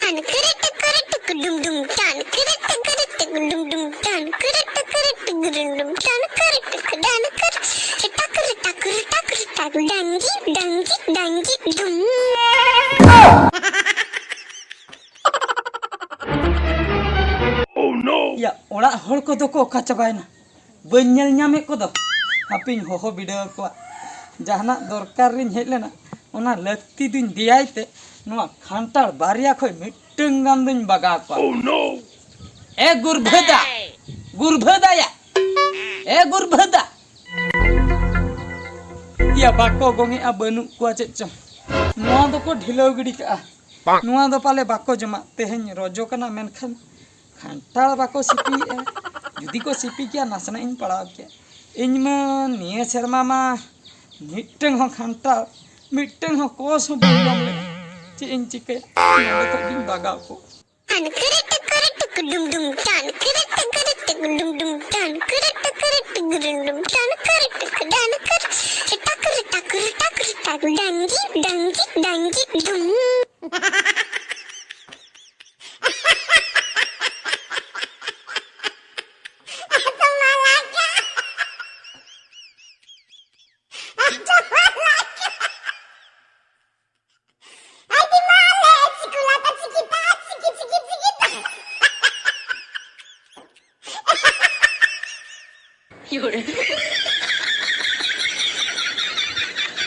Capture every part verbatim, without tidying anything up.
Tan kiri tak kiri tak dum dum, tan kiri tak kiri tak dum dum, tan kiri tak kiri tak dum dum, tan kiri tak dan kiri, tak kiri tak kiri tak, danji danji danji dum. Oh no! ᱭᱟ, ᱚᱲᱟᱜ ᱦᱚᱲ ᱠᱚᱫᱚ ᱠᱚ ᱚᱠᱟ ᱪᱟᱵᱟᱭᱮᱱᱟ? ᱵᱟᱹᱧ ᱧᱮᱞ ᱧᱟᱢᱮᱫ ᱠᱚᱫᱚ᱾ ᱦᱟᱯᱮᱧ ᱦᱚᱦᱚ ᱵᱤᱰᱟᱹᱣ ᱟᱠᱚᱣᱟ᱾ ᱡᱟᱦᱟᱱᱟᱜ ᱫᱚᱨᱠᱟᱨ ᱨᱤᱧ ᱦᱮᱡ ᱞᱮᱱᱟ, ᱚᱱᱟ ᱞᱟᱹᱠᱛᱤ ᱫᱩᱧ ᱫᱮᱭᱟᱭ ᱛᱮ, ᱱᱚᱣᱟ ᱠᱷᱟᱱᱴᱟᱲ ᱵᱟᱨᱭᱟ ᱠᱷᱚᱡ ᱢᱤᱫᱴᱟᱹᱝ ᱜᱟᱱ ᱫᱩᱧ ᱵᱟᱜᱟᱣ ᱠᱚᱣᱟ᱾ Oh no! ᱮ ᱜᱩᱨᱵᱷᱟᱹᱫᱟ, ᱜᱩᱨᱵᱷᱟᱹᱫᱟᱭᱟ, ᱮ ᱜᱩᱨᱵᱷᱟᱹᱫᱟ᱾ ᱭᱟ, ᱵᱟᱠᱚ ᱜᱚᱝᱮᱜᱼᱟ, ᱵᱟᱹᱱᱩᱜ ᱠᱚᱣᱟ ᱪᱮᱫ ᱪᱚᱝ᱾ ᱱᱚᱣᱟ ᱫᱚᱠᱚ ᱰᱷᱤᱞᱟᱹᱣ ᱜᱤᱰᱤ ᱠᱟᱜᱼᱟ᱾ ᱱᱚᱣᱟ ᱫᱚ ᱯᱟᱞᱮ ᱵᱟᱠᱚ ᱡᱚᱢᱟ᱾ ᱛᱮᱦᱮᱧ ᱨᱚᱡᱚ ᱠᱟᱱᱟ, ᱢᱮᱱᱠᱷᱟᱱ ᱠᱷᱟᱱᱴᱟᱲ ᱵᱟᱠᱚ ᱥᱤᱯᱤᱭᱮᱜᱼᱟ᱾ ᱡᱩᱫᱤ ᱠᱚ ᱥᱤᱯᱤ ᱠᱮᱭᱟ, ᱱᱟᱥᱮᱱᱟᱜ ᱤᱧ ᱯᱟᱲᱟᱣ ᱠᱮᱭᱟ᱾ ᱤᱧ ᱢᱟ ᱱᱤᱭᱟᱹ ᱥᱮᱨᱢᱟ ᱢᱟ ᱢᱤᱫᱴᱟᱹᱝ ᱦᱚᱸ ᱠᱷᱟᱱᱴᱟᱲ, ᱢᱤᱫᱴᱟᱹᱝ ᱦᱚᱸ ᱠᱚᱥ ᱦᱚᱸ ᱵᱟᱹᱧ ᱡᱚᱢ ᱞᱮᱫ᱾ ᱪᱮᱫ ᱤᱧ ᱪᱤᱠᱟᱹᱭᱟ? ᱱᱚᱰᱮ ᱠᱷᱚᱡ ᱜᱤᱧ ᱵᱟᱜᱟᱣ ᱠᱚ᱾ Tan kiri tak kiri tak dum dum, tan kiri tak kiri tak dum dum, tan kiri tak kiri tak dum dum, tan kiri tak dan kiri, tak kiri tak kiri tak, danji danji danji dum.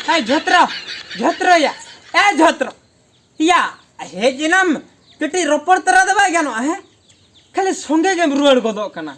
ᱦᱮᱸ, ᱡᱷᱚᱛᱨᱚ, ᱡᱷᱚᱛᱨᱚᱭᱟ, ᱮ ᱡᱷᱚᱛᱨᱚ᱾ ᱭᱟ, ᱦᱮᱡ ᱮᱱᱟᱢ, ᱠᱟᱹᱴᱤᱡ ᱨᱚᱯᱚᱲ ᱛᱚᱨᱟ ᱫᱚ ᱵᱟᱭ ᱜᱟᱱᱚᱜᱼᱟ, ᱦᱮᱸ? ᱠᱷᱟᱹᱞᱤ ᱥᱚᱸᱜᱮ ᱜᱮᱢ ᱨᱩᱣᱟᱹᱲ ᱜᱚᱫᱚᱜ ᱠᱟᱱᱟ᱾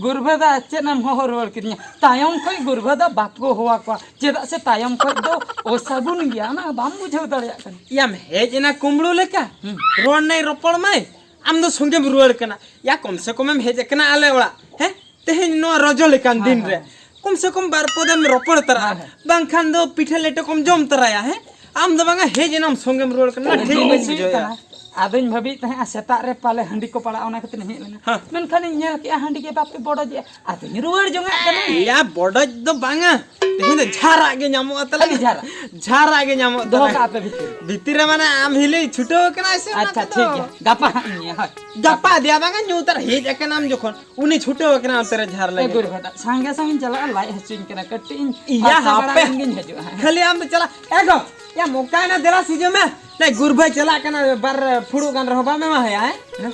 ᱜᱩᱨᱵᱷᱟᱹᱫᱟ, ᱪᱮᱫ ᱮᱢ ᱦᱚᱦᱚ ᱨᱩᱣᱟᱹᱲ ᱠᱤᱫᱤᱧᱟ? ᱛᱟᱭᱚᱢ ᱠᱷᱚᱡ ᱜᱩᱨᱵᱷᱟᱹᱫᱟ ᱵᱟᱠᱚ ᱦᱚᱦᱚᱣᱟ ᱠᱚᱣᱟ᱾ ᱪᱮᱫᱟᱜ ᱥᱮ ᱛᱟᱭᱚᱢ ᱠᱷᱚᱡ ᱫᱚ ᱚᱥᱟᱹᱜᱩᱱ ᱜᱮᱭᱟ, ᱚᱱᱟ ᱵᱟᱢ ᱵᱩᱡᱷᱟᱹᱣ ᱫᱟᱲᱮᱭᱟᱜ ᱠᱟᱱᱟ᱾ ᱭᱟᱢ ᱦᱮᱡ ᱮᱱᱟ ᱠᱩᱢᱵᱽᱲᱩ ᱞᱮᱠᱟ, ᱦᱩᱸ᱾ ᱨᱚᱲ ᱱᱟᱭ ᱨᱚᱯᱚᱲ ᱢᱟᱭ, ᱟᱢ ᱫᱚ ᱥᱚᱸᱜᱮᱢ ᱨᱩᱣᱟᱹᱲ ᱠᱟᱱᱟ᱾ ᱭᱟ, ᱠᱚᱢ ᱥᱮ ᱠᱚᱢᱮᱢ ᱦᱮᱡ ᱟᱠᱟᱱᱟ ᱟᱞᱮ ᱚᱲᱟᱜ, ᱦᱮᱸ? ᱛᱮᱦᱮᱧ ᱱᱚᱣᱟ ᱨᱚᱡᱚ ᱞᱮᱠᱟᱱ ᱦᱮᱸ, ᱫᱤᱱ ᱨᱮ ᱦᱮᱸ᱾ ᱠᱚᱢ ᱥᱮ ᱠᱚᱢ ᱵᱟᱨ ᱯᱚᱫᱮᱢ ᱨᱚᱯᱚᱲ ᱛᱟᱨᱟᱜᱼᱟ᱾ ᱦᱮᱸ, ᱦᱮᱸ᱾ ᱵᱟᱝᱠᱷᱟᱱ ᱫᱚ ᱯᱤᱴᱷᱟᱹ ᱞᱮᱴᱚ ᱠᱚᱢ ᱡᱚᱢ ᱛᱟᱨᱟᱭᱟ, ᱦᱮᱸ? ᱟᱢ ᱫᱚ ᱵᱟᱝᱟ ᱦᱮᱡ ᱮᱱᱟᱢ ᱥᱚᱸᱜᱮᱢ ᱨᱩᱣᱟᱹᱲ ᱠᱟᱱᱟ, ᱴᱷᱤᱠ ᱵᱟᱹᱧ ᱵᱩᱡᱷᱟᱹᱣᱮᱫᱼᱟ᱾ ᱠᱟᱱᱟ᱾ ᱟᱫᱚᱧ ᱵᱷᱟᱹᱵᱤᱭᱮᱫ ᱛᱟᱦᱮᱸᱜᱼᱟ ᱥᱮᱛᱟᱜ ᱨᱮ ᱯᱟᱞᱮ ᱦᱟᱺᱰᱤ ᱠᱚ ᱯᱟᱲᱟᱜᱼᱟ, ᱚᱱᱟ ᱠᱷᱟᱹᱛᱤᱨ ᱤᱧ ᱦᱮᱡ ᱞᱮᱱᱟ᱾ ᱦᱮᱸ᱾ ᱢᱮᱱᱠᱷᱟᱱᱤᱧ ᱧᱮᱞ ᱠᱮᱜᱼᱟ ᱦᱟᱺᱰᱤ ᱜᱮ ᱵᱟᱯᱮ ᱵᱚᱰᱚᱡᱮᱜᱼᱟ᱾ ᱟᱫᱚᱧ ᱨᱩᱣᱟᱹᱲ ᱡᱚᱝᱟᱜ ᱠᱟᱱᱟ᱾ ᱮᱭᱟ, ᱵᱚᱰᱚᱡ ᱫᱚ ᱵᱟᱝᱟ, ᱛᱮᱦᱮᱧ ᱫᱚ ᱡᱷᱟᱨᱟᱜ ᱜᱮ ᱧᱟᱢᱚᱜᱼᱟ ᱛᱟᱞᱮ᱾ ᱟᱹᱰᱤ ᱡᱷᱟᱨᱟᱜ? ᱡᱷᱟᱨᱟᱜ ᱜᱮ ᱧᱟᱢᱚᱜ ᱫᱚᱦᱚ ᱛᱟᱞᱮ᱾ ᱠᱟᱜᱼᱟ ᱯᱮ ᱵᱷᱤᱛᱤᱨ ᱨᱮ᱾ ᱵᱷᱤᱛᱤᱨ ᱨᱮ ᱢᱟᱱᱮ ᱟᱢ ᱦᱤᱞᱤ ᱪᱷᱩᱴᱟᱹᱣ ᱠᱟᱱᱟᱭ ᱥᱮ ᱚᱱᱟ ᱟᱪᱪᱷᱟ, ᱠᱚᱫᱚ? ᱴᱷᱤᱠ ᱜᱮᱭᱟ, ᱜᱟᱯᱟ ᱦᱟᱸᱜ ᱤᱧ ᱧᱮᱞᱟ, ᱦᱳᱭ᱾ ᱜᱟᱯᱟ ᱫᱮᱭᱟ ᱵᱟᱝᱟ, ᱧᱩ ᱩᱛᱟᱹᱨ ᱦᱮᱡ ᱟᱠᱟᱱᱟᱢ ᱡᱚᱠᱷᱚᱱ, ᱩᱱᱤ ᱪᱷᱩᱴᱟᱹᱣ ᱟᱠᱟᱱᱟ ᱚᱱᱛᱮ ᱨᱮ ᱡᱷᱟᱨ ᱮ ᱞᱟᱹᱜᱤᱫ᱾ ᱜᱩᱨᱩ ᱜᱚᱫᱟ, ᱥᱟᱸᱜᱮ ᱥᱟᱸᱜᱮᱧ ᱪᱟᱞᱟᱜᱼᱟ, ᱞᱟᱡ ᱦᱟᱹᱥᱩᱧ ᱠᱟᱱᱟ, ᱠᱟᱹᱴᱤᱡ ᱤᱧ ᱤᱭᱟ, ᱯᱷᱟᱨᱪᱟ ᱵᱟᱲᱟ ᱦᱟᱯᱮ᱾ ᱞᱮᱱ ᱜᱤᱧ ᱦᱤᱡᱩᱜᱼᱟ ᱦᱟᱸᱜ᱾ ᱠᱷᱟᱹᱞᱤ ᱟᱢ ᱫᱚ ᱪᱟᱞᱟᱜ, ᱮ ᱜᱚ, ᱭᱟ ᱢᱚᱠᱟᱭᱱᱟ, ᱫᱮᱞᱟ ᱥᱤᱡᱩ ᱢᱮ᱾ ᱞᱮ ᱜᱩᱨᱵᱟᱹᱭ ᱪᱟᱞᱟᱜ ᱠᱟᱱᱟ, ᱵᱟᱨ ᱯᱷᱩᱲᱩᱜ ᱜᱟᱱ ᱨᱮᱦᱚᱸ ᱵᱟᱢ ᱮᱢᱟ ᱦᱟᱭᱟ, ᱦᱮᱸ? ᱦᱮᱸ?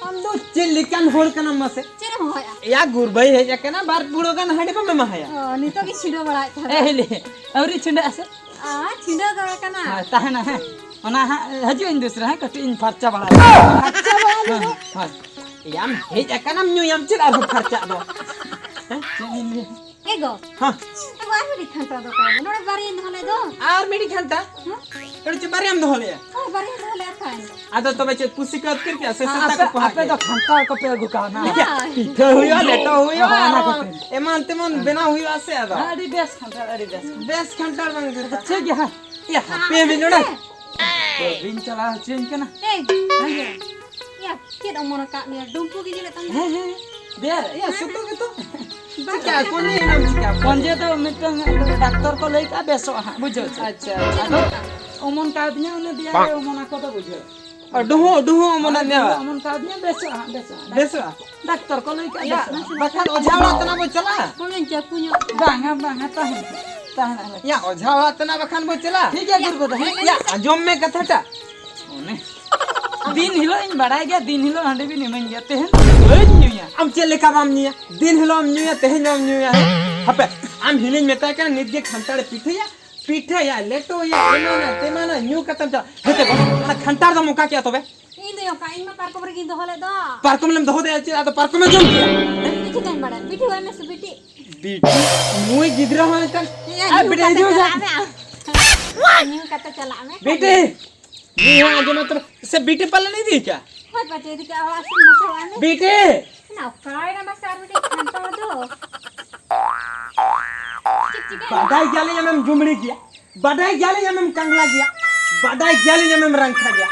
ᱟᱢ ᱫᱚ ᱪᱮᱫ ᱞᱮᱠᱟᱱ ᱦᱚᱲ ᱠᱟᱱᱟᱢ ᱢᱟᱥᱮ? ᱪᱮᱫ ᱮᱢ ᱦᱚᱦᱚᱭᱟ? ᱭᱟ ᱜᱩᱨᱵᱟᱹᱭ ᱦᱮᱡ ᱟᱠᱟᱱᱟ, ᱵᱟᱨ ᱯᱷᱩᱲᱩᱜ ᱜᱟᱱ ᱦᱟᱺᱰᱤ ᱵᱟᱢ ᱮᱢᱟ ᱦᱟᱭᱟ? ᱚ, ᱱᱤᱛᱚᱜ ᱜᱮ ᱪᱷᱤᱰᱟᱹ ᱵᱟᱲᱟᱭᱮᱫ ᱛᱟᱦᱮᱸᱫ᱾ ᱮ ᱦᱤᱞᱤ, ᱟᱹᱣᱨᱤ ᱪᱷᱤᱰᱟᱹᱜ ᱟᱥᱮ? ᱟᱨ ᱪᱷᱤᱰᱟᱹ ᱜᱚᱫ ᱟᱠᱟᱱᱟ᱾ ᱦᱳᱭ, ᱛᱟᱦᱮᱱᱟ, ᱦᱮᱸ᱾ ᱚᱱᱟ ᱦᱟᱸᱜ ᱦᱤᱡᱩᱜ ᱟᱹᱧ ᱫᱩᱥᱨᱟ, ᱦᱮᱸ, ᱠᱟᱹᱴᱤᱡ ᱤᱧ ᱯᱷᱟᱨᱪᱟ ᱵᱟᱲᱟ ᱯᱷᱟᱨᱪᱟ ᱵᱟᱲᱟ ᱦᱳᱭ, ᱧᱚᱜ᱾ ᱦᱳᱭ᱾ ᱭᱟᱢ ᱦᱮᱡ ᱟᱠᱟᱱᱟᱢ, ᱧᱩᱭᱟᱢ, ᱪᱮᱫ ᱟᱨᱦᱚᱸ ᱯᱷᱟᱨᱪᱟᱜ ᱫᱚ? ᱦᱮᱸ? ᱪᱮᱫ ᱤᱧ ᱞᱟᱹᱭᱟ? ᱮ ᱜᱚ᱾ ᱦᱮᱸ᱾ ᱮ ᱜᱚ, ᱟᱨ ᱢᱤᱫᱴᱤᱡ ᱜᱷᱟᱱᱴᱟ ᱫᱚ ᱚᱠᱟᱭᱮᱱᱟ? ᱱᱚᱰᱮ ᱵᱟᱨᱭᱟᱹᱧ ᱫᱚᱦᱚ ᱞᱮᱫ ᱫᱚ᱾ ᱟᱨ ᱢᱤᱫᱴᱤᱡ ᱜᱷᱟᱱᱴᱟ? ᱦᱮᱸ? ᱱᱚᱰᱮ ᱪᱮᱫ ᱵᱟᱨᱭᱟᱢ ᱫᱚᱦᱚ ᱞᱮᱫᱼᱟ? ᱦᱳᱭ, ᱵᱟᱨᱭᱟᱹᱧ ᱫᱚᱦᱚ ᱞᱮᱫᱼᱟ ᱠᱷᱟᱱ᱾ ᱟᱫᱚ ᱛᱚᱵᱮ ᱪᱮᱫ ᱯᱩᱥᱤ ᱠᱚ ᱟᱹᱛᱠᱤᱨ ᱠᱮᱫᱼᱟ ᱥᱮ ᱥᱮᱛᱟ ᱟᱯᱮ, ᱠᱚ ᱯᱚᱦᱟ ᱟᱯᱮ ᱫᱚ ᱠᱮᱫᱼᱟ? ᱠᱷᱟᱱᱴᱟᱲ ᱠᱚᱯᱮ ᱟᱹᱜᱩ ᱠᱟᱣᱱᱟ᱾ ᱦᱳᱭ᱾ ᱯᱤᱴᱷᱟᱹ ᱦᱩᱭᱩᱜᱼᱟ, ᱞᱮᱴᱚ ᱦᱩᱭᱩᱜᱼᱟ, ᱦᱳᱭ, ᱚᱱᱟ ᱟᱨᱚ ᱠᱚᱯᱮ᱾ ᱮᱢᱟᱱ ᱛᱮᱢᱟᱱ ᱵᱮᱱᱟᱣ ᱦᱩᱭᱩᱜᱼᱟ ᱥᱮ ᱟᱫᱚ᱾ ᱟᱹᱰᱤ ᱵᱮᱥ ᱠᱷᱟᱱᱴᱟᱲ, ᱟᱹᱰᱤ ᱵᱮᱥ᱾ ᱵᱮᱥ ᱠᱷᱟᱱᱴᱟᱲ ᱵᱟᱝ ᱡᱩᱛᱟ᱾ ᱴᱷᱤᱠ ᱜᱮᱭᱟ, ᱦᱮᱸ᱾ ᱭᱟ, ᱦᱟᱯᱮ ᱢᱤᱫ ᱱᱚᱰᱮ᱾ ᱵᱟᱹᱧ ᱪᱟᱞᱟᱣ ᱦᱚᱪᱚᱧ ᱠᱟᱱᱟ᱾ ᱮᱭ, ᱦᱮᱸ᱾ ᱭᱟ, ᱪᱮᱫ ᱚᱢᱚᱱ ᱟᱠᱟᱫ ᱢᱮᱭᱟ? ᱰᱩᱢᱯᱩ ᱜᱮ ᱧᱮᱞᱚᱜ ᱠᱟᱱ ᱫᱚ᱾ ᱦᱮᱸ, ᱦᱮᱸ᱾ ᱫᱮᱭᱟ ᱨᱮ, ᱭᱟ, ᱥᱩᱛᱩᱜ ᱜᱮᱛᱚ᱾ ᱵᱟᱝ ᱪᱤᱠᱟ, ᱠᱟᱱᱟ᱾ ᱠᱚᱱᱡᱮ ᱮᱱᱟᱢ ᱪᱤᱠᱟ? ᱠᱚᱱᱡᱮ ᱫᱚ ᱢᱤᱫᱴᱟᱝ ᱰᱟᱠᱛᱚᱨ ᱠᱚ ᱞᱟᱹᱭ ᱠᱟᱜᱼᱟ, ᱵᱮᱥᱚᱜᱼᱟ ᱦᱟᱸᱜ, ᱵᱩᱡᱷᱟᱹᱣ ᱥᱮ? ᱟᱪᱪᱷᱟ, ᱟᱪᱪᱷᱟ᱾ ᱟᱫᱚ ᱚᱢᱚᱱ ᱠᱟᱣᱫᱤᱧᱟ, ᱩᱱᱤ ᱫᱮᱭᱟ ᱨᱮ ᱚᱢᱚᱱ ᱟᱠᱚ ᱫᱚ, ᱵᱩᱡᱷᱟᱹᱣ᱾ ᱚ, ᱰᱩᱦᱩ, ᱰᱩᱦᱩ ᱚᱢᱚᱱ ᱟᱨ ᱟᱫ ᱢᱮᱭᱟ? ᱰᱩᱦᱩ ᱚᱢᱚᱱ ᱠᱟᱣᱫᱤᱧᱟ, ᱵᱮᱥᱚᱜᱼᱟ ᱦᱟᱸᱜ, ᱵᱮᱥᱚᱜᱼᱟ᱾ ᱵᱮᱥᱚᱜᱼᱟ? ᱰᱟᱠᱛᱚᱨ ᱠᱚ ᱞᱟᱹᱭ ᱠᱟᱜᱼᱟ, ᱭᱟ, ᱵᱮᱥᱚᱜᱼᱟ᱾ ᱵᱟᱠᱷᱟᱱ ᱚᱡᱷᱟ ᱚᱲᱟᱜ ᱛᱮ ᱱᱟ ᱵᱚ ᱪᱟᱞᱟᱜᱼᱟ᱾ ᱦᱳᱭ, ᱪᱟᱯᱩ ᱧᱚᱜ᱾ ᱵᱟᱝᱟ, ᱵᱟᱝᱟ, ᱛᱟᱦᱮᱱᱟ, ᱛᱟᱦᱮᱱᱟ᱾ ᱭᱟ, ᱚᱡᱷᱟ ᱚᱲᱟᱜ ᱛᱮ ᱱᱟ ᱵᱟᱠᱷᱟᱱ ᱵᱚ ᱪᱟᱞᱟᱜᱼᱟ᱾ ᱴᱷᱤᱠ ᱜᱮᱭᱟ, ᱜᱩᱨᱩ ᱫᱟᱫᱟ, ᱦᱮᱸ? ᱭᱟ, ᱟᱸᱡᱚᱢ ᱢᱮ ᱠᱟᱛᱷᱟ ᱴᱟᱜ᱾ ᱚᱱᱮ, ᱫᱤᱱ ᱦᱤᱞᱳᱜ ᱤᱧ ᱵᱟᱲᱟᱭ ᱜᱮᱭᱟ, ᱫᱤᱱ ᱦᱤᱞᱳᱜ ᱦᱟᱺᱰᱤ ᱵᱤᱱ ᱤᱢᱟᱹᱧ ᱜᱮᱭᱟ, ᱛᱮᱦᱮᱧ ᱫᱚ ᱵᱟᱹᱧ ᱧᱩᱭᱟ᱾ ᱟᱢ ᱪᱮᱫ ᱞᱮᱠᱟ ᱵᱟᱢ ᱧᱩᱭᱟ? ᱫᱤᱱ ᱦᱤᱞᱳᱜ ᱮᱢ ᱧᱩᱭᱟ, ᱛᱮᱦᱮᱧ ᱵᱟᱢ ᱧᱩᱭᱟ, ᱦᱮᱸ? ᱦᱟᱯᱮ, ᱟᱢ ᱦᱤᱞᱤᱧ ᱢᱮᱛᱟᱭ ᱠᱟᱱᱟ, ᱱᱤᱛ ᱜᱮ ᱠᱷᱟᱱᱴᱟᱲᱮ ᱯᱤᱴᱷᱟᱹᱭᱟ, ᱯᱤᱴᱷᱟᱹᱭᱟ, ᱞᱮᱴᱚᱭᱟ, ᱮᱢᱟᱱᱟ, ᱛᱮᱢᱟᱱᱟ, ᱧᱩ ᱠᱟᱛᱮᱢ ᱪᱟᱞᱟᱜ᱾ ᱦᱮᱸ ᱛᱚ, ᱚᱱᱟ ᱠᱷᱟᱱᱴᱟᱲ ᱫᱚᱢ ᱚᱠᱟ ᱠᱮᱜᱼᱟ ᱛᱚᱵᱮ? ᱤᱧ ᱫᱚ ᱚᱠᱟ, ᱤᱧ ᱢᱟ ᱯᱟᱨᱠᱚᱢ ᱨᱮᱜᱤᱧ ᱫᱚᱦᱚ ᱞᱮᱫ ᱫᱚ᱾ ᱯᱟᱨᱠᱚᱢ ᱨᱮᱢ ᱫᱚᱦᱚ ᱞᱮᱫᱼᱟ, ᱪᱮᱫ ᱟᱫᱚ ᱯᱟᱨᱠᱚᱢᱮ ᱡᱚᱢ ᱠᱮᱜᱼᱟ? ᱤᱧ ᱫᱚ ᱪᱤᱠᱟᱹᱧ ᱵᱟᱲᱟᱭᱟ? ᱵᱤᱴᱤ ᱦᱚᱦᱚᱭ ᱢᱮ ᱥᱮ ᱵᱤᱴᱤ᱾ ᱵᱤᱴᱤ, ᱱᱩᱭ ᱜᱤᱫᱽᱨᱟᱹ ᱦᱚᱸ ᱢᱤᱫᱴᱟᱝ᱾ ᱮᱭᱟ, ᱟᱨ ᱧᱩ ᱵᱤᱴᱤ, ᱠᱟᱛᱮ ᱦᱤᱡᱩᱜ ᱪᱟᱞᱟᱜ ᱢᱮ᱾ ᱧᱩ ᱠᱟᱛᱮ ᱪᱟᱞᱟᱜ ᱢᱮ᱾ ᱵᱤᱴᱤ! ᱱᱩᱭ ᱦᱚᱸ ᱟᱸᱡᱚᱢ ᱢᱮ ᱛᱚᱵᱮ᱾ ᱥᱮ ᱵᱤᱴᱤ ᱯᱟᱞᱮᱱ ᱤᱫᱤ ᱠᱟᱜᱼᱟ? ᱦᱳᱭ, ᱯᱟᱪᱮ ᱤᱫᱤ ᱠᱟᱜᱼᱟ, ᱚᱲᱟᱜ ᱥᱮᱫ ᱢᱟᱥᱮ ᱚᱲᱟᱜ ᱢᱮ᱾ ᱵᱤᱴᱤ! ᱱᱟ, ᱚᱠᱟᱭᱮᱱᱟ ᱢᱟᱥᱮ ᱟᱨ ᱢᱤᱫᱴᱤᱡ ᱠᱷᱟᱱᱴᱟᱲ ᱫᱚ? ᱪᱮᱫ ᱪᱤᱠᱟᱹᱭᱮᱱᱟ? ᱵᱟᱰᱟᱭ ᱜᱮᱭᱟᱞᱤᱧ ᱟᱢᱮᱢ ᱡᱩᱢᱲᱤ ᱜᱮᱭᱟ, ᱵᱟᱰᱟᱭ ᱜᱮᱭᱟᱞᱤᱧ ᱟᱢᱮᱢ ᱠᱟᱝᱞᱟ ᱜᱮᱭᱟ, ᱵᱟᱰᱟᱭ ᱜᱮᱭᱟᱞᱤᱧ ᱟᱢᱮᱢ ᱨᱟᱝᱠᱷᱟ ᱜᱮᱭᱟ᱾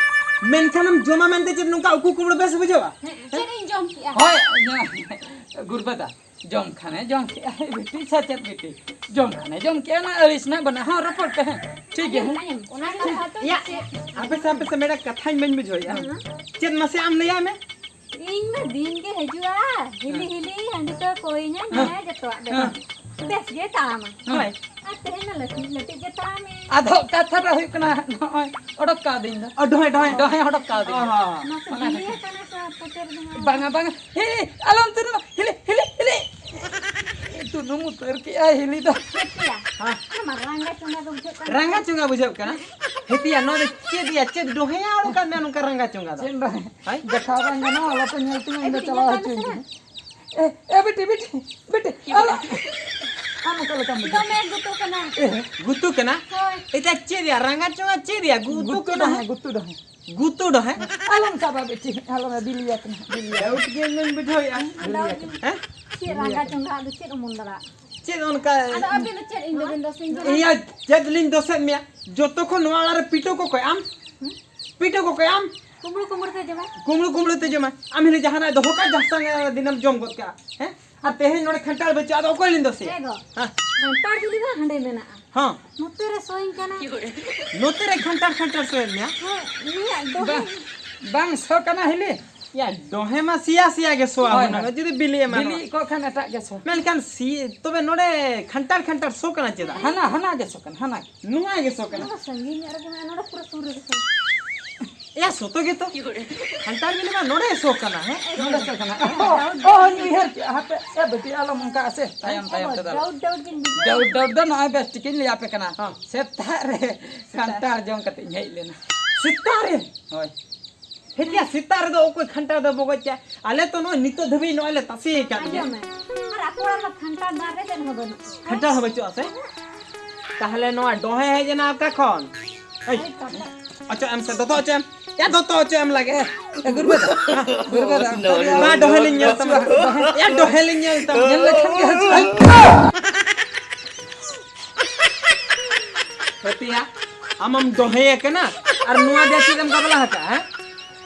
ᱢᱮᱱᱠᱷᱟᱱᱮᱢ ᱡᱚᱢᱟ ᱢᱮᱱᱛᱮ ᱪᱮᱫ ᱱᱚᱝᱠᱟ ᱩᱠᱩ ᱠᱩᱢᱵᱽᱲᱩ ᱵᱮᱥ ᱵᱩᱡᱷᱟᱹᱣᱟ? ᱦᱮᱸ, ᱪᱮᱫ ᱤᱧ ᱡᱚᱢ ᱠᱮᱜᱼᱟ? ᱦᱳᱭ, ᱤᱭᱟᱹ, ᱜᱩᱨᱵᱟᱹᱫᱟ, ᱡᱚᱢ ᱠᱷᱟᱱᱮ ᱡᱚᱢ ᱠᱮᱜᱼᱟ, ᱵᱤᱴᱤ ᱥᱮ ᱪᱮᱫ ᱵᱤᱴᱤ? ᱡᱚᱢ ᱠᱷᱟᱱᱮ ᱡᱚᱢ ᱠᱮᱜᱼᱟ, ᱚᱱᱟ ᱟᱹᱲᱤᱥ ᱨᱮᱱᱟᱜ ᱵᱟᱹᱱᱩᱜᱼᱟ᱾ ᱦᱚᱸ, ᱨᱚᱯᱚᱲ ᱯᱮ, ᱦᱮᱸ, ᱴᱷᱤᱠ ᱜᱮᱭᱟ, ᱦᱮᱸ᱾ ᱚᱱᱟ ᱠᱟᱛᱷᱟ ᱫᱚ ᱭᱟ, ᱪᱮᱫ? ᱦᱟᱯᱮ ᱥᱮ, ᱦᱟᱯᱮ ᱥᱮ, ᱢᱮᱰᱟᱢ, ᱠᱟᱛᱷᱟᱧ ᱵᱟᱹᱧ ᱵᱩᱡᱷᱟᱹᱣᱮᱫᱼᱟ᱾ ᱦᱮᱸ᱾ ᱪᱮᱫ ᱢᱟᱥᱮ ᱟᱢ ᱞᱟᱹᱭᱟᱭ ᱢᱮ? ᱤᱧ ᱢᱟ ᱫᱤᱱ ᱜᱮ ᱦᱤᱡᱩᱜᱼᱟ, ᱦᱤᱞᱤ ᱦᱮᱸ᱾ ᱦᱤᱞᱤ ᱦᱟᱺᱰᱤ ᱠᱚ ᱠᱚᱭᱤᱧᱟ, ᱦᱮᱸ᱾ ᱧᱩᱭᱟ, ᱡᱚᱛᱚᱣᱟᱜ ᱜᱮ᱾ ᱦᱮᱸ᱾ ᱵᱮᱥ ᱜᱮ ᱛᱟᱲᱟᱢᱟ᱾ ᱦᱳᱭ᱾ ᱟᱨ ᱛᱮᱦᱮᱧ ᱢᱟ ᱞᱟᱹᱴᱤᱡ ᱞᱟᱹᱴᱤᱡ ᱜᱮ ᱛᱟᱲᱟᱢᱮ᱾ ᱟᱫᱚ ᱠᱟᱛᱷᱟ ᱫᱚ ᱦᱩᱭᱩᱜ ᱠᱟᱱᱟ, ᱱᱚᱜᱼᱚᱭ ᱚᱰᱚᱠ ᱠᱟᱣᱫᱤᱧ ᱫᱚ᱾ ᱚ, ᱰᱚᱦᱮ, ᱰᱚᱦᱮ᱾ ᱰᱚᱦᱮ ᱚᱰᱚᱠ ᱠᱟᱣᱫᱤᱧ ᱫᱚ᱾ ᱚ, ᱦᱚᱸ᱾ ᱢᱟᱥᱮ ᱚᱱᱟ ᱵᱤᱞᱤ ᱠᱷᱟᱹᱛᱤᱨ᱾ ᱟᱠᱟᱱᱟ ᱥᱮ ᱟᱯᱮ ᱛᱮ ᱨᱮᱫᱚ? ᱵᱟᱝᱟ, ᱵᱟᱝᱟ᱾ ᱦᱤᱞᱤ, ᱟᱞᱚᱢ ᱛᱩᱱᱩᱢᱟ᱾ ᱦᱤᱞᱤ, ᱦᱤᱞᱤ, ᱦᱤᱞᱤ᱾ ᱛᱩᱱᱩᱢ ᱩᱛᱟᱹᱨ ᱠᱮᱜᱼᱟᱭ ᱦᱤᱞᱤ ᱫᱚ᱾ ᱪᱮᱫ ᱯᱮᱭᱟ? ᱦᱮᱸ᱾ ᱟᱢᱟᱜ ᱨᱟᱸᱜᱟ ᱪᱚᱸᱜᱟ ᱫᱚ ᱵᱩᱡᱷᱟᱹᱜ ᱠᱟᱱᱟ᱾ ᱨᱟᱸᱜᱟ ᱪᱚᱸᱜᱟ ᱵᱩᱡᱷᱟᱹᱜ ᱠᱟᱱᱟ? ᱦᱤᱛᱤᱭᱟ, ᱱᱚᱣᱟ ᱫᱚ ᱪᱮᱫ ᱭᱟ? ᱪᱮᱫ ᱰᱚᱦᱮᱭᱟ ᱚᱱᱠᱟ ᱢᱮ, ᱱᱚᱝᱠᱟ ᱨᱟᱸᱜᱟ ᱪᱚᱸᱜᱟ ᱫᱚ? ᱪᱮᱫ ᱰᱚᱦᱮ? ᱦᱳᱭ? ᱫᱮᱠᱷᱟᱣ ᱵᱟᱝ ᱜᱟᱱᱚᱜᱼᱟ, ᱟᱞᱚᱯᱮ ᱧᱮᱞ ᱛᱤᱧᱟ, ᱤᱧ ᱫᱚ ᱮ, ᱪᱟᱞᱟᱣ ᱤᱧ ᱦᱚᱪᱚᱧ ᱫᱚ ᱯᱮ᱾ ᱮ, ᱮ, ᱵᱤᱴᱤ, ᱵᱤᱴᱤ, ᱵᱤᱴᱤ, ᱟᱞᱚ᱾ ᱟᱢ ᱚᱠᱟ ᱞᱮᱠᱟᱢ ᱵᱩᱡᱷᱟᱹᱣ? ᱫᱚᱢᱮ ᱜᱩᱛᱩ ᱠᱟᱱᱟ᱾ ᱮ᱾ ᱜᱩᱛᱩ ᱠᱟᱱᱟ? ᱦᱳᱭ᱾ ᱮᱴᱟ ᱪᱮᱫ ᱭᱟ? ᱨᱟᱸᱜᱟ ᱪᱚᱸᱜᱟ ᱪᱮᱫ ᱭᱟ? ᱜᱩᱛᱩ ᱜᱩᱛᱩ ᱠᱟᱱᱟ? ᱰᱚᱦᱮ, ᱜᱩᱛᱩ ᱰᱚᱦᱮ᱾ ᱜᱩᱛᱩ ᱰᱚᱦᱮ? ᱟᱞᱚᱢ ᱥᱟᱵᱟ ᱵᱤᱴᱤ, ᱟᱞᱚᱢ, ᱵᱤᱞᱤᱭᱟ ᱠᱟᱱᱟ, ᱵᱤᱞᱤᱭᱟ ᱠᱟᱱᱟ᱾ ᱰᱟᱣᱩᱴ ᱜᱮ ᱤᱧ ᱵᱩᱡᱷᱟᱹᱣᱮᱫᱼᱟ᱾ ᱵᱤᱞᱤᱭᱟ ᱠᱟᱱᱟ᱾ ᱦᱮᱸ? ᱪᱮᱫ ᱨᱟᱸᱜᱟ ᱪᱚᱸᱜᱟ ᱫᱚ ᱪᱮᱫ ᱩᱢᱩᱞ ᱫᱟᱲᱮᱭᱟᱜ? ᱪᱮᱫ ᱚᱱᱠᱟ? ᱟᱫᱚ ᱟᱹᱵᱤᱱ ᱫᱚ ᱪᱮᱫ ᱤᱧ ᱫᱚᱵᱤᱱ ᱫᱚᱥᱤᱧ ᱠᱟᱱᱟ? ᱤᱭᱟᱹ, ᱪᱮᱫ ᱞᱤᱧ ᱫᱚᱥᱮᱫ ᱢᱮᱭᱟ? ᱡᱚᱛᱚ ᱠᱷᱚᱱ ᱱᱚᱣᱟ ᱚᱲᱟᱜ ᱨᱮ ᱯᱤᱴᱟᱹ ᱠᱚ ᱠᱚᱭ ᱟᱢ? ᱦᱩᱸ? ᱯᱤᱴᱟᱹ ᱠᱚ ᱠᱚᱭ ᱟᱢ? ᱠᱩᱢᱵᱽᱲᱩ ᱠᱩᱢᱵᱽᱲᱩ ᱛᱮ ᱡᱚᱢᱟ᱾ ᱠᱩᱢᱵᱽᱲᱩ ᱠᱩᱢᱵᱽᱲᱩ ᱛᱮ ᱡᱚᱢᱟ᱾ ᱟᱢ ᱦᱤᱞᱤ ᱡᱟᱦᱟᱱᱟᱜ ᱫᱚᱦᱚ ᱠᱟᱜ, ᱡᱟᱦᱟᱸ ᱥᱟᱝ ᱫᱤᱱᱮᱢ ᱡᱚᱢ ᱜᱚᱫ ᱠᱟᱜᱼᱟ᱾ ᱦᱮᱸ? ᱟᱨ ᱛᱮᱦᱮᱧ ᱱᱚᱰᱮ ᱠᱷᱟᱱᱴᱟᱲ ᱵᱟᱹᱪᱩᱜᱼᱟ, ᱟᱫᱚ ᱚᱠᱚᱭ ᱞᱤᱧ ᱫᱚᱥᱮᱭᱟ? ᱮ ᱜᱚ, ᱦᱮᱸ᱾ ᱠᱷᱟᱱᱴᱟᱲ ᱵᱤᱞᱤ ᱢᱟ ᱦᱟᱸᱰᱮ ᱢᱮᱱᱟᱜᱼᱟ᱾ ᱦᱚᱸ᱾ ᱱᱚᱛᱮ ᱨᱮ ᱥᱚᱭᱤᱧ ᱠᱟᱱᱟ᱾ ᱱᱚᱛᱮ ᱨᱮ ᱠᱷᱟᱱᱴᱟᱲ, ᱠᱷᱟᱱᱴᱟᱲ ᱥᱚᱭᱮᱫ ᱢᱮᱭᱟ? ᱦᱮᱸ, ᱩᱱᱤᱭᱟᱜ ᱫᱚᱦᱮ᱾ ᱵᱟ-, ᱵᱟᱝ ᱥᱚ ᱠᱟᱱᱟ ᱦᱤᱞᱤ? ᱭᱟ, ᱰᱚᱦᱮ ᱢᱟ ᱥᱤᱭᱟ ᱥᱤᱭᱟ ᱜᱮ ᱥᱚᱣᱟ ᱦᱳᱭ, ᱦᱩᱱᱟᱹᱝ, ᱦᱳᱭ᱾ ᱡᱩᱫᱤ ᱵᱤᱞᱤ ᱮᱢᱟᱱᱚᱜᱼᱟ᱾ ᱵᱤᱞᱤ ᱠᱚ ᱠᱷᱟᱱ ᱮᱴᱟᱜ ᱜᱮ ᱥᱚ᱾ ᱢᱮᱱᱠᱷᱟᱱ ᱥᱤ-, ᱛᱚᱵᱮ ᱱᱚᱰᱮ ᱠᱷᱟᱱᱴᱟᱲ, ᱠᱷᱟᱱᱴᱟᱲ ᱥᱚ ᱠᱟᱱᱟ ᱪᱮᱫᱟᱜ? ᱦᱟᱱᱟ, ᱦᱟᱱᱟ ᱜᱮ ᱥᱚ ᱠᱟᱱᱟ, ᱦᱟᱱᱟ᱾ ᱱᱚᱣᱟ ᱜᱮ ᱥᱚ ᱠᱟᱱᱟ? ᱱᱚᱣᱟ ᱫᱚ ᱥᱟᱺᱜᱤᱧ ᱧᱚᱜ ᱨᱮᱜᱮ ᱢᱮᱱᱟᱜᱼᱟ, ᱱᱚᱰᱮ ᱯᱩᱨᱟᱹ ᱥᱩᱨ ᱨᱮᱜᱮ ᱥᱚ᱾ ᱮᱭᱟ, ᱥᱚᱛᱚ ᱜᱮᱛᱚ᱾ ᱠᱷᱟᱱᱴᱟᱲ ᱵᱤᱞᱤ ᱢᱟ ᱱᱚᱰᱮ ᱥᱚ ᱠᱟᱱᱟ, ᱦᱮᱸ? ᱱᱚᱰᱮ ᱥᱚ ᱠᱟᱱᱟ᱾ ᱚ, ᱚ, ᱚᱧ ᱩᱭᱦᱟᱹᱨ ᱠᱮᱜᱼᱟ, ᱦᱟᱯᱮ, ᱮ ᱵᱤᱴᱤ, ᱟᱞᱚᱢ ᱚᱱᱠᱟ ᱟᱥᱮ, ᱛᱟᱭᱚᱢ, ᱛᱟᱭᱚᱢ ᱛᱮᱫᱚ ᱟᱞᱚ᱾ ᱰᱟᱣᱩᱴ, ᱰᱟᱣᱩᱴ ᱜᱤᱧ ᱵᱩᱡᱷᱟᱹᱣ᱾ ᱰᱟᱣᱩᱴ, ᱰᱟᱣᱩᱴ ᱫᱚ ᱱᱚᱜᱼᱚᱭ ᱵᱮᱥ ᱴᱷᱤᱠᱤᱧ ᱞᱟᱹᱭ ᱟᱯᱮ ᱠᱟᱱᱟ᱾ ᱦᱚᱸ᱾ ᱥᱮᱛᱟᱜ ᱨᱮ ᱥᱮᱛᱟᱜ᱾ ᱠᱷᱟᱱᱴᱟᱲ ᱡᱚᱢ ᱠᱟᱛᱮ ᱤᱧ ᱦᱮᱡ ᱞᱮᱱᱟ᱾ ᱥᱮᱛᱟᱜ ᱨᱮ? ᱦᱳᱭ᱾ ᱦᱮᱸ, ᱪᱮᱫ ᱥᱮᱛᱟᱜ ᱨᱮᱫᱚ ᱚᱠᱚᱭ ᱠᱷᱟᱱᱴᱟᱲ ᱫᱚ ᱵᱚᱜᱚᱡ ᱠᱮᱜᱼᱟ? ᱟᱞᱮ ᱛᱚ ᱱᱚᱜᱼᱚᱭ ᱱᱤᱛᱚᱜ ᱫᱷᱟᱹᱵᱤᱡ ᱱᱚᱜᱼᱚᱭ ᱞᱮ ᱛᱟᱥᱮ ᱟᱠᱟᱫ ᱜᱮᱭᱟ᱾ ᱟᱸᱡᱚᱢ ᱢᱮ, ᱟᱨ ᱟᱠᱚ ᱚᱲᱟᱜ ᱨᱮ ᱠᱷᱟᱱᱴᱟᱲ ᱫᱟᱨᱮ ᱪᱮᱫ ᱦᱚᱸ ᱵᱟᱹᱱᱩᱜᱼᱟ᱾ ᱠᱷᱟᱱᱴᱟᱲ ᱦᱚᱸ ᱵᱟᱹᱪᱩᱜᱼᱟ ᱥᱮ? ᱛᱟᱦᱞᱮ ᱱᱚᱣᱟ ᱰᱚᱦᱮ ᱦᱮᱡ ᱮᱱᱟ ᱚᱠᱟ ᱠᱷᱚᱱ? ᱮᱭ, ᱦᱳᱭ, ᱠᱟᱛᱷᱟ᱾ ᱚᱪᱚᱜ ᱮᱢ ᱥᱮ, ᱫᱚᱛᱚ ᱚᱪᱚᱜ ᱮᱢ᱾ ᱭᱟ, ᱫᱚᱛᱚ ᱚᱪᱚᱜ ᱮᱢ ᱞᱟᱜᱮ᱾ ᱮ, ᱜᱩᱨᱵᱟᱹ ᱫᱟ᱾ ᱜᱩᱨᱵᱟᱹ ᱫᱟ᱾ ᱢᱟ, ᱰᱚᱦᱮ ᱞᱤᱧ ᱧᱮᱞ ᱛᱟᱢᱟ᱾ ᱭᱟ, ᱰᱚᱦᱮ ᱞᱤᱧ ᱧᱮᱞ ᱛᱟᱢᱟ᱾ ᱧᱮᱞ ᱞᱮᱠᱷᱟᱱ ᱜᱮ ᱦᱤᱡᱩᱜᱼᱟ᱾ ᱦᱟᱹᱛᱤᱭᱟ, ᱟᱢᱮᱢ ᱰᱚᱦᱮ ᱠᱟᱱᱟ? ᱟᱨ ᱱᱚᱣᱟ ᱫᱮ ᱪᱮᱫ ᱮᱢ ᱜᱟᱵᱞᱟ ᱟᱠᱟᱫᱼᱟ, ᱦᱮᱸ?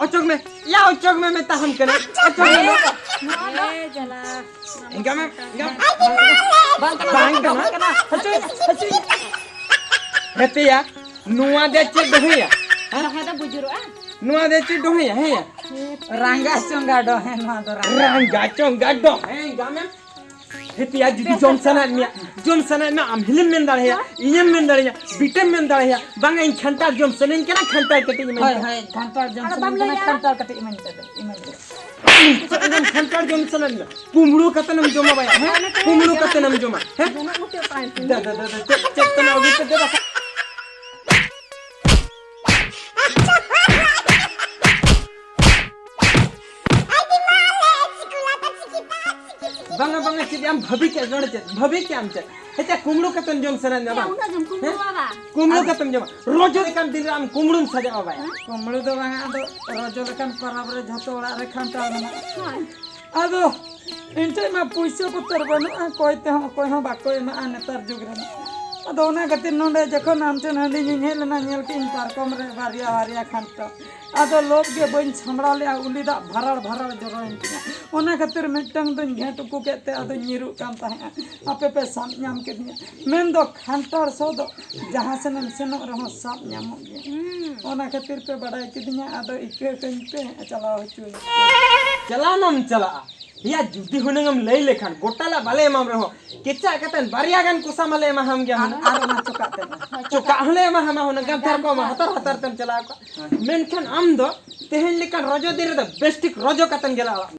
ᱚᱪᱚᱜ ᱢᱮ, ᱭᱟ, ᱚᱪᱚᱜ ᱢᱮ, ᱢᱮᱛᱟᱦᱟᱢ ᱠᱟᱱᱟ, ᱚᱪᱚᱜ ᱢᱮ᱾ ᱮ ᱡᱟᱞᱟ᱾ ᱮᱸᱜᱟ ᱢᱮ, ᱮᱸᱜᱟ ᱢᱮ᱾ ᱵᱟᱝ ᱠᱟᱱᱟ, ᱵᱟᱝ ᱠᱟᱱᱟ᱾ ᱦᱟᱹᱪᱩᱭ, ᱦᱟᱹᱪᱩᱭ᱾ ᱦᱮᱛᱮᱭᱟ, ᱱᱚᱣᱟ ᱫᱮ ᱪᱮᱫ ᱰᱚᱦᱮᱭᱟ? ᱦᱮᱸ? ᱰᱚᱦᱮ ᱫᱚ ᱵᱩᱡᱩᱨᱚᱜᱼᱟ᱾ ᱱᱚᱣᱟ ᱫᱮ ᱪᱮᱫ ᱰᱚᱦᱮᱭᱟ, ᱦᱮᱸᱭᱟ? ᱨᱟᱸᱜᱟ ᱪᱚᱸᱜᱟ ᱰᱚᱦᱮ ᱱᱚᱣᱟ ᱫᱚ ᱨᱟᱸᱜᱟ᱾ ᱨᱟᱸᱜᱟ ᱪᱚᱸᱜᱟ ᱰᱚᱦᱮ, ᱮᱸᱜᱟ ᱢᱮ᱾ ᱦᱮᱛᱮᱭᱟ, ᱡᱩᱫᱤ ᱡᱚᱢ ᱥᱟᱱᱟᱭᱮᱫ ᱢᱮᱭᱟ, ᱡᱚᱢ ᱥᱟᱱᱟᱭᱮᱫ ᱢᱮᱭᱟ, ᱟᱢ ᱦᱤᱞᱤᱢ ᱢᱮᱱ ᱫᱟᱲᱮᱭᱟᱜᱼᱟ, ᱤᱧᱮᱢ ᱢᱮᱱ ᱫᱟᱲᱮᱭᱟᱜᱼᱟ, ᱵᱟᱝᱟ ᱤᱧ ᱠᱷᱟᱱᱴᱟᱲ ᱡᱚᱢ ᱥᱟᱱᱟᱧ ᱠᱟᱱᱟ, ᱠᱷᱟᱱᱴᱟᱲ ᱠᱟᱹᱴᱤᱡ ᱤᱢᱟᱹᱧ ᱦᱳᱭ, ᱯᱮ᱾ ᱦᱳᱭ, ᱠᱷᱟᱱᱴᱟᱲ ᱡᱚᱢ ᱟᱫᱚ ᱥᱟᱱᱟᱧ ᱵᱟᱢ ᱠᱟᱱᱟ, ᱞᱟᱹᱭᱟ? ᱠᱷᱟᱱᱴᱟᱲ ᱠᱟᱹᱴᱤᱡ ᱤᱢᱟᱹᱧ ᱯᱮ, ᱤᱢᱟᱹᱧ ᱯᱮ᱾ ᱪᱮᱫ ᱮᱢ ᱠᱷᱟᱱᱴᱟᱲ ᱡᱚᱢ ᱥᱟᱱᱟᱭᱮᱫ ᱢᱮᱭᱟ? ᱠᱩᱢᱵᱽᱲᱩ ᱠᱟᱛᱮᱱ ᱮᱢ ᱡᱚᱢᱟ ᱵᱟᱭᱟ, ᱦᱮᱸ? ᱚᱱᱟ ᱠᱚ ᱠᱩᱢᱵᱽᱲᱩ ᱡᱚᱢᱟ᱾ ᱠᱟᱛᱮᱱ ᱮᱢ ᱡᱚᱢᱟ, ᱦᱮᱸ? ᱡᱚᱱᱚᱜ ᱢᱩᱴᱷᱟᱹᱱ ᱯᱟᱱ ᱛᱤᱧ ᱫᱟ, ᱫᱟ, ᱫᱟ, ᱫᱟ, ᱪᱮᱫ, ᱪᱮᱫ ᱛᱮᱱᱟᱜ ᱟᱹᱜᱩᱭ ᱯᱮ, ᱫᱮ ᱵᱟᱠᱷᱟᱱ᱾ ᱵᱟᱝᱟ, ᱵᱟᱝᱟ, ᱪᱮᱫ ᱟᱢ ᱵᱷᱟᱹᱵᱤ ᱠᱮᱫ, ᱱᱚᱰᱮ ᱪᱮᱫ? ᱵᱷᱟᱹᱵᱤ ᱠᱮᱫ ᱟᱢ ᱪᱮᱫ? ᱦᱮᱸ, ᱪᱮᱫ ᱠᱩᱢᱵᱽᱲᱩ ᱠᱟᱛᱮᱢ ᱡᱚᱢ ᱥᱟᱱᱟᱭᱮᱫ ᱢᱮᱭᱟ, ᱵᱟᱝ? ᱩᱱᱟᱹᱜ ᱡᱚᱢ ᱠᱩᱢᱵᱽᱲᱩ ᱦᱮᱸ? ᱵᱟᱵᱟ᱾ ᱠᱩᱢᱵᱽᱲᱩ ᱟᱫᱚ ᱠᱟᱛᱮᱢ ᱡᱚᱢᱟ᱾ ᱨᱚᱡᱚ ᱞᱮᱠᱟᱱ ᱫᱤᱱ ᱨᱮ ᱟᱢ ᱠᱩᱢᱵᱽᱲᱩᱢ ᱥᱟᱡᱟᱜᱼᱟ, ᱵᱟᱭᱟ᱾ ᱠᱩᱢᱵᱽᱲᱩ ᱫᱚ ᱵᱟᱝᱟ, ᱟᱫᱚ ᱨᱚᱡᱚ ᱞᱮᱠᱟᱱ ᱯᱚᱨᱚᱵᱽ ᱨᱮ ᱡᱷᱚᱛᱚ ᱚᱲᱟᱜ ᱨᱮ ᱠᱷᱟᱱᱴᱟᱲ ᱢᱮᱱᱟᱜᱼᱟ᱾ ᱦᱳᱭ᱾ ᱟᱫᱚ ᱤᱧ ᱴᱷᱮᱡ ᱢᱟ ᱯᱩᱭᱥᱟᱹ ᱵᱚᱛᱚᱨ ᱵᱟᱹᱱᱩᱜᱼᱟ, ᱚᱠᱚᱭ ᱛᱮᱦᱚᱸ ᱚᱠᱚᱭ ᱦᱚᱸ ᱵᱟᱠᱚ ᱮᱢᱟᱜᱼᱟ ᱱᱮᱛᱟᱨ ᱡᱩᱜᱽ ᱨᱮᱢᱟ᱾ ᱟᱫᱚ ᱚᱱᱟ ᱠᱷᱟᱹᱛᱤᱨ ᱱᱚᱰᱮ ᱡᱚᱠᱷᱚᱱ ᱟᱢ ᱴᱷᱮᱱ ᱦᱟᱺᱰᱤ ᱧᱩᱧ ᱦᱮᱡ ᱞᱮᱱᱟ, ᱧᱮᱞ ᱠᱮᱫ ᱤᱧ ᱯᱟᱨᱠᱚᱢ ᱨᱮ ᱵᱟᱨᱭᱟ ᱵᱟᱨᱭᱟ ᱠᱷᱟᱱᱴᱟᱲ᱾ ᱟᱫᱚ ᱞᱚᱵᱽ ᱜᱮ ᱵᱟᱹᱧ ᱥᱟᱢᱵᱲᱟᱣ ᱞᱮᱫᱼᱟ, ᱩᱞᱤ ᱫᱟᱜ ᱵᱷᱟᱨᱟᱲ ᱵᱷᱟᱨᱟᱲ ᱡᱚᱨᱚᱭᱮᱱ ᱛᱤᱧᱟ᱾ ᱚᱱᱟ ᱠᱷᱟᱹᱛᱤᱨ ᱢᱤᱫᱴᱟᱝ ᱫᱚᱧ ᱜᱷᱮᱸᱴ ᱩᱠᱩ ᱠᱮᱫ ᱛᱮ ᱟᱫᱚᱧ ᱧᱤᱨᱩᱜ ᱠᱟᱱ ᱛᱟᱦᱮᱸᱫᱼᱟ᱾ ᱟᱯᱮ ᱯᱮ ᱥᱟᱵ ᱧᱟᱢ ᱠᱮᱫᱤᱧᱟ᱾ ᱢᱮᱱᱫᱚ ᱠᱷᱟᱱᱴᱟᱲ ᱥᱚ ᱫᱚ ᱡᱟᱦᱟᱸ ᱥᱮᱱᱮᱢ ᱥᱮᱱᱚᱜ ᱨᱮᱦᱚᱸ ᱥᱟᱵ ᱧᱟᱢᱚᱜ ᱜᱮᱭᱟ᱾ ᱦᱩᱸ᱾ ᱚᱱᱟ ᱠᱷᱟᱹᱛᱤᱨ ᱯᱮ ᱵᱟᱰᱟᱭ ᱠᱮᱫᱤᱧᱟ, ᱟᱫᱚ ᱤᱠᱟᱹ ᱠᱟᱹᱧ ᱯᱮ, ᱪᱟᱞᱟᱣ ᱦᱚᱪᱚᱧ ᱯᱮ᱾ ᱪᱟᱞᱟᱣ ᱱᱟᱢ ᱪᱟᱞᱟᱜᱼᱟ? ᱭᱟ, ᱡᱩᱫᱤ ᱦᱩᱱᱟᱹᱝ ᱮᱢ ᱞᱟᱹᱭ ᱞᱮᱠᱷᱟᱱ, ᱜᱚᱴᱟ ᱞᱟ ᱵᱟᱞᱮ ᱮᱢᱟᱢ ᱨᱮᱦᱚᱸ, ᱠᱮᱪᱟᱜ ᱠᱟᱛᱮᱱ ᱵᱟᱨᱭᱟ ᱜᱟᱱ ᱠᱚᱥᱟ ᱢᱟᱞᱮ ᱮᱢᱟᱦᱟᱢ ᱜᱮᱭᱟ ᱟᱨ, ᱦᱩᱱᱟᱹᱝ᱾ ᱟᱨ ᱚᱱᱟ ᱪᱚᱠᱟᱜ ᱛᱮ ᱢᱟ᱾ ᱪᱚᱠᱟᱜ ᱦᱚᱸᱞᱮ ᱮᱢᱟᱦᱟᱢᱟ ᱦᱩᱱᱟᱹᱝ, ᱜᱟᱱᱛᱷᱟᱨ ᱠᱚ ᱮᱢᱟ, ᱦᱟᱛᱟᱨ ᱦᱟᱛᱟᱨ ᱛᱮᱢ ᱪᱟᱞᱟᱣ ᱠᱚᱜᱼᱟ᱾ ᱦᱮᱸ᱾ ᱢᱮᱱᱠᱷᱟᱱ ᱟᱢ ᱫᱚ ᱛᱮᱦᱮᱧ ᱞᱮᱠᱟᱱ ᱨᱚᱡᱚ ᱫᱤᱱ ᱨᱮᱫᱚ ᱵᱮᱥ ᱴᱷᱤᱠ ᱨᱚᱡᱚ ᱠᱟᱛᱮᱢ ᱜᱮᱞᱟ ᱚᱲᱟᱜ᱾